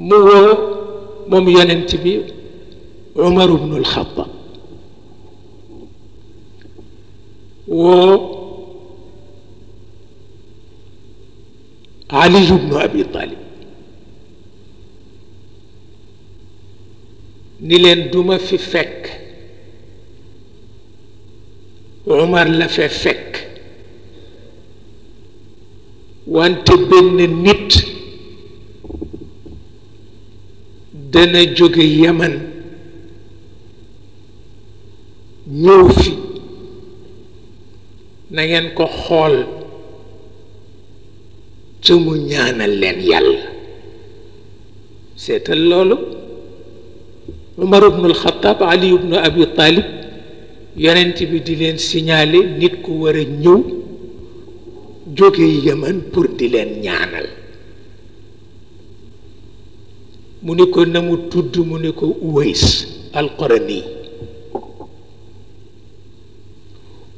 mu woo moom yonent bi Umar ibn al-Khattab woo Ali ibn Abi Talib ni leen duma fi fekk Umar la fe fekk wante benn nit dana jóge Yaman ñëw fi na ngeen ko xool te mu ñaanal leen yàlla seetal loolu Umar ibn al-Khattab Ali ibn Abi Talib yonent bi di leen signaler nit ku war a ñëw jóge Yaman pour di leen ñaanal mu ni ko na mu tudd mu ni ko Uways al-Qarani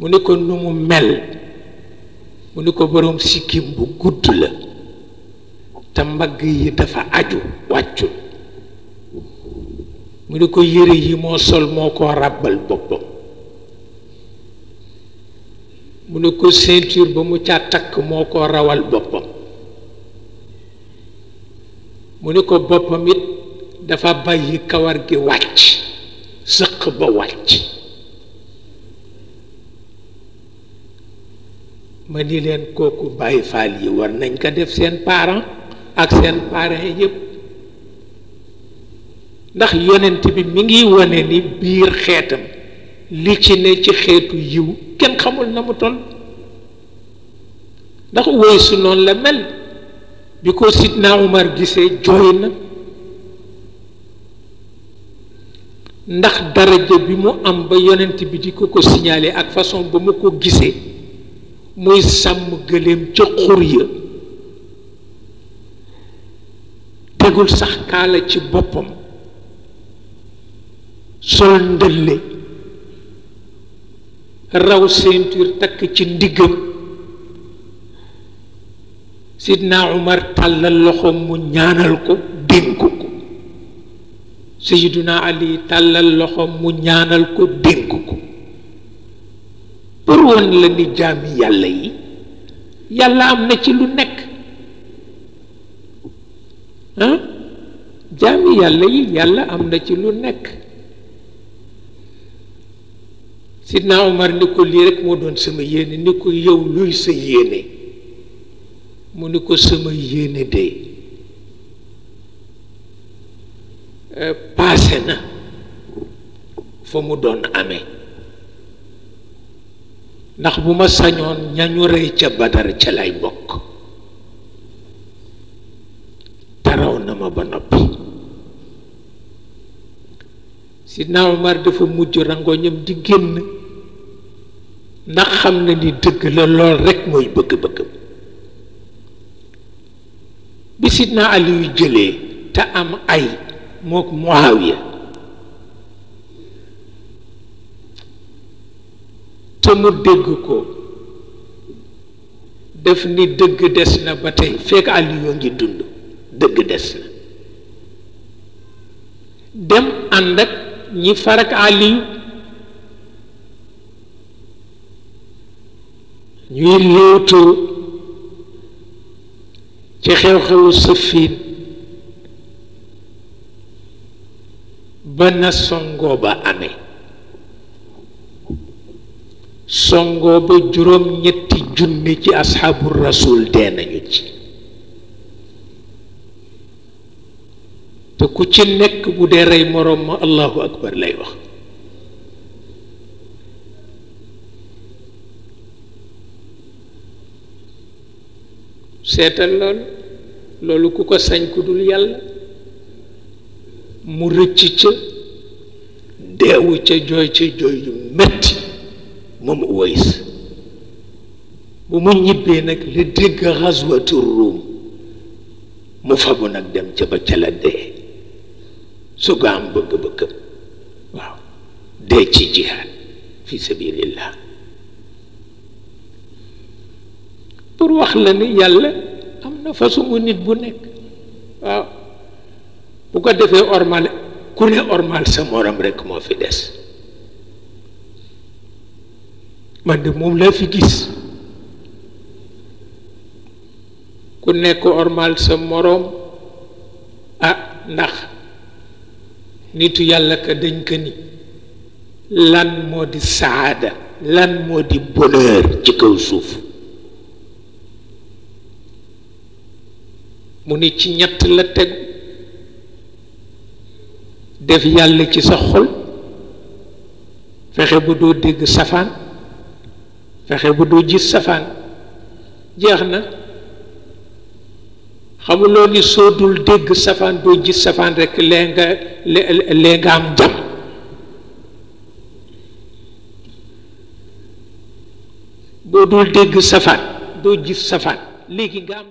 mu ni ko nu mu mel mu ni ko boroom sikkim bu gudd la te mbagg yi dafa aju wàccul mu ni ko yére yi moo sol moo ko ràbbal boppam mu ni ko ceinture ba mu ca takk moo ko rawal boppam mu ni ko boppam it dafa bàyyi kawar gi wàcc sëq ba wàcc ma ni leen kooku Baay Faal yi war nañ ko def seen parent ak seen parents yépp ndax yonent bi mi ngi wane ni biir xeetam li ci ne ci xeetu yiw kenn xamul na mu toll ndax Uwaysu noonu la mel bi ko Sidna Umar gisee jooy na ndax daraja bi mu am ba yonent bi di ko signalé ak façon ba mu ko gisee muy sàmm gëléem ca xur ya tegul sax kaala ci boppam sol ndëlle raw ceinture takk ci ndiggam Sidna Umar tàllal loxoom mu ñaanal ko dénk ko Sayyiduna Ali tàllal loxoom mu ñaanal ko dénk ko pour woon la ni jaami yàlla yi yàlla am na ci lu nekk jaami yàlla yi yàlla am na ci lu nekk Sidna Umar ni ko lii rek moo doon sama yéene ni ko yow luy sa yéene mu ni ko sama yéene de paase na fa mu doon amee ndax bu ma sañoon ñañu rey ca Badar ca lay bokk taraw na ma ba noppi Sidna Umar dafa mujj rangoñam di génn ndax xam na ni dëgg la lool rekk mooy bëgg-bëggam bi Sidna Ali yu jëlee te am ay mook Muawiya te mu dégg ko def ni dëgg des na ba tey fekk Ali yoo ngi dund dëgg des na dem ànd ak ñi farak Ali ñuy léewtoo ci xew-xewu Siffin ba na songoo ba amee songoo ba juróom-ñetti junni ci asxaabu rasul dee nañu ci te ku ci nekk bu dee rey moroom ma allahu akbar lay wax seetal loolu ku ko sañ ku dul yàlla mu rëcc ca deewu ca jooy yu metti moom Uways bu mu ñibbee nag la dégg xaswatu Ruum mu fabu nag dem ca ba ca la dee su ko am bëgg-bëggam waaw dee ci jihaad fi sabilillah pour wax la ni yàlla am na façon nit bu nekk waaw bu ko defee ormal ku ne ormal sa morom rekk moo fi des man de moom laa fi gis ku nekk ormal sa morom ndax nitu yàlla ka dañ ko ni lan moo di saada lan moo di bonheur ci kaw suuf mu ni ci ñett la tegu def yàlla ci sa xol fexe bu doo dégg safaan fexe bu doo gis safaan jeex na xamuloo ni soo dul dégg safaan doo gis safaan rekk lee nga am jàmm boo dul dégg safaan doo gis safaan léegi nga am